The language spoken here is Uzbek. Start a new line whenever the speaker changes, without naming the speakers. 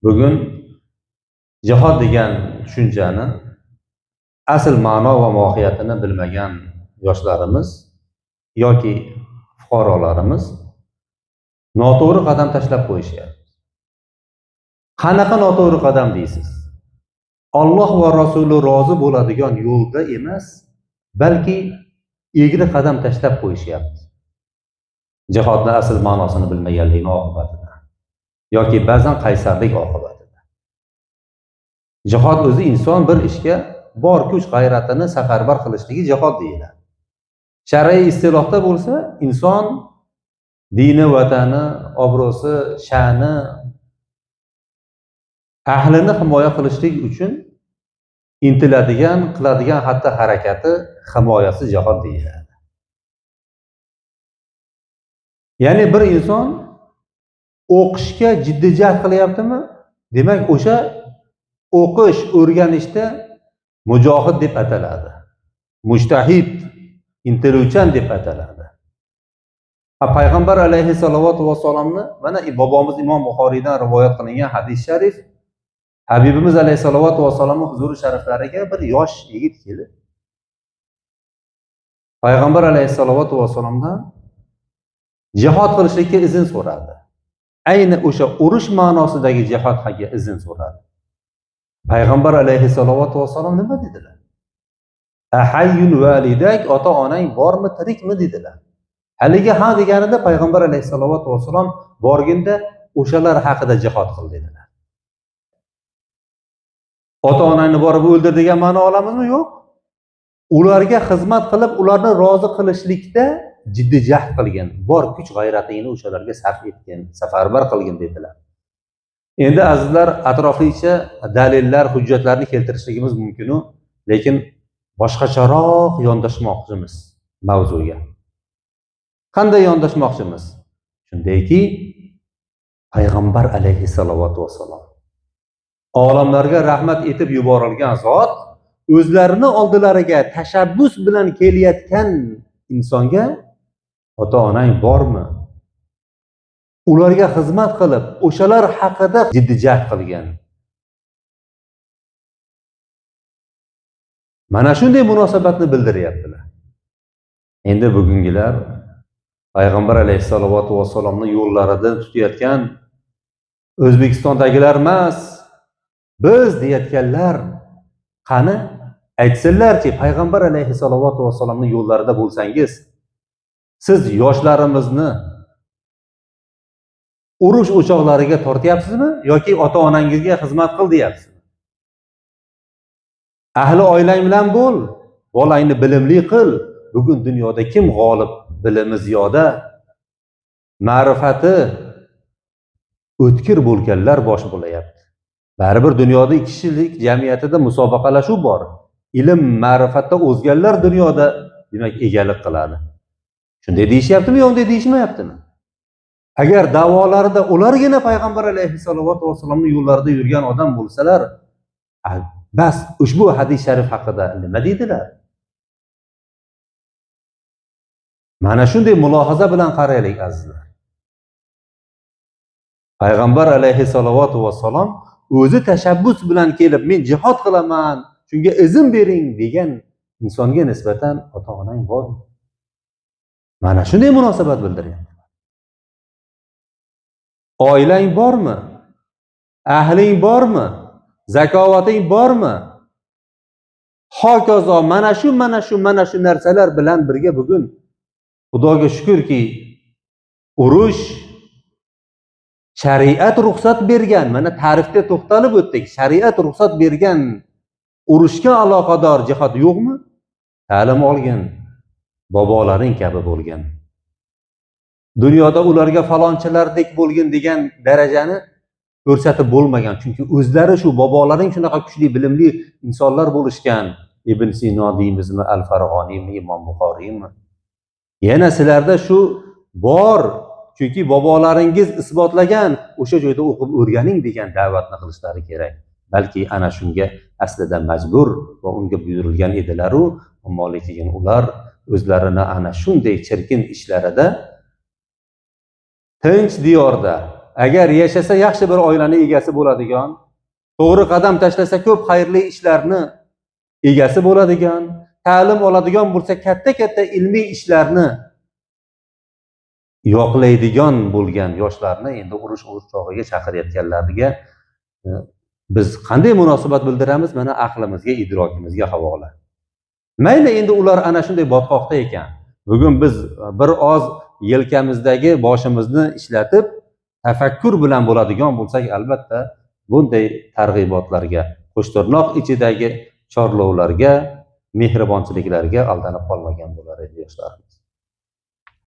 Bugun jihod degan tushunchani asl ma'no va mohiyatini bilmagan yoshlarimiz yoki fuqarolarimiz noto'g'ri qadam tashlab qo'yishyapti. Qanaqa noto'g'ri qadam deysiz? Alloh va Rasuli rozi bo'ladigan yo'lda emas, balki egri qadam tashlab qo'yishyapti. Jihodni asl ma'nosini bilmaganligini oqibatida yoki ba'zan qaysarlik oqibatida. Jihod o'zi inson bir ishga bor kuch g'ayratini safarbar qilishligi jihod deyiladi. Shar'iy istilohda bo'lsa, inson dini, vatani, obro'si, sha'ni, ahlini himoya qilishlik uchun intiladigan, qiladigan xatti harakati himoyasi jihod deyiladi. Ya'ni bir inson o'qishga jiddiy jahd qilyaptimi? Demak, o'sha o'qish, o'rganishda mujohid deb ataladi. Mujtahid, intiluvchan deb ataladi. Payg'ambar alayhissalatu vassalomni mana bobomiz Imom Buxoriydan rivoyat qilingan hadis sharif, Habibimiz alayhissalatu vassalomning huzuri shariflariga bir yosh yigit kelib, Payg'ambar alayhissalatu vassalomdan jihod qilishlikka izn so'radi. Ayni o'sha urush ma'nosidagi jihodga izn so'radi. Payg'ambar alayhissalatu vassalom nima dedilar? Ahayyun validak, ota-onang bormi, tirikmi dedilar. Haligi ha deganida Payg'ambar alayhissalatu vassalom borginda o'shalar haqida jihod qil dedilar. Ota-onangni borib o'ldir degan ma'no olamizmi? Yo'q. Ularga xizmat qilib, ularni rozi qilishlikda jiddiy jahd qilgin, bor kuch g'ayratingni o'shalarga sarf etgin, safarbar qilgin dedilar. Endi azizlar, atroflicha dalillar, hujjatlarni keltirishligimiz mumkin-u, lekin boshqacharoq yondashmoqchimiz mavzuga. Qanday yondashmoqchimiz? Shundayki, Payg'ambar alayhissalatu vassalom olamlarga rahmat etib yuborilgan zot o'zlarini oldilariga tashabbus bilan kelayotgan insonga ota-onang bormi? Ularga xizmat qilib, o'shalar haqida jiddiy jahd qilgan. Mana shunday munosabatni bildiryaptilar. Endi bugungilar Payg'ambar alayhissalatu vassalomning yo'llaridan tutayotgan O'zbekistondagilar emas, biz deyotganlar qani aytsinlarchi, Payg'ambar alayhissalatu vassalomning yo'llarida bo'lsangiz, siz yoshlarimizni urush o'choqlariga tortyapsizmi yoki ota-onangizga xizmat qil deyapsizmi? Ahli oilang bilan bo'l, bolangni bilimli qil. Bugun dunyoda kim g'olib? Bilimi ziyoda, ma'rifati o'tkir bo'lganlar bosh bo'layapti. Baribir dunyoda ikki kishilik jamiyatida musobaqalashuv bor. Ilm, ma'rifatda o'zganlar dunyoda demak egalik qiladi. Shunday deyishyaptimi yo unday deyishmayaptimi? Agar da'volarida ulargina Payg'ambar alayhissalatu vassalomning yo'llarida yurgan odam bo'lsalar, bas ushbu hadis sharif haqida nima deydilar? Mana shunday mulohaza bilan qaraylik azizlar. Payg'ambar alayhissalatu vassalom o'zi tashabbus bilan kelib, men jihod qilaman, shunga izn bering degan insonga nisbatan ota-onang bormi? Mana shunday munosabat bildiryapti. Oilang bormi? Ahling bormi? Zakovating bormi? Hokazo mana shu mana shu mana shu narsalar bilan birga bugun Xudoga shukrki urush shariat ruxsat bergan, mana ta'rifda to'xtalib o'tdik. Shariat ruxsat bergan urushga aloqador jihod yo'qmi? Ta'lim olgan bobolaring kabi bo'lgan. Dunyoda ularga falonchilardek bo'lgin degan darajani ko'rsatib bo'lmagan, chunki o'zlari shu bobolaring shunaqa kuchli bilimli insonlar bo'lishgan. Ibn Sino deymizmi, Al-Farg'oniymi, Imom Buxoriymi? Yana sizlarda shu bor, chunki bobolaringiz isbotlagan, o'sha joyda o'qib o'rganing degan da'vatni qilishlari kerak. Balki ana shunga aslida majbur va unga buyurilgan edilar-u, ammo lekin ular o'zlarini ana shunday chirkin ishlarida tinch diyorda Agar yashasa, yaxshi bir oilani egasi bo'ladigan, to'g'ri qadam tashlasa, ko'p xayrli ishlarni egasi bo'ladigan, ta'lim oladigan bo'lsa, katta katta ilmiy ishlarni yoqlaydigan bo'lgan yoshlarni endi urush o'chog'iga chaqirayotganlariga biz qanday munosabat bildiramiz? Mana, aqlimizga, idrokimizga havola. Mayli, endi ular ana shunday botqoqda ekan. Bugun biz bir oz yelkamizdagi boshimizni ishlatib, tafakkur bilan bo'ladigan bo'lsak, albatta bunday targ'ibotlarga, qo'shtirnoq ichidagi chorlovlarga, mehribonchiliklarga aldanib qolmagan bo'lar edi yoshlarimiz.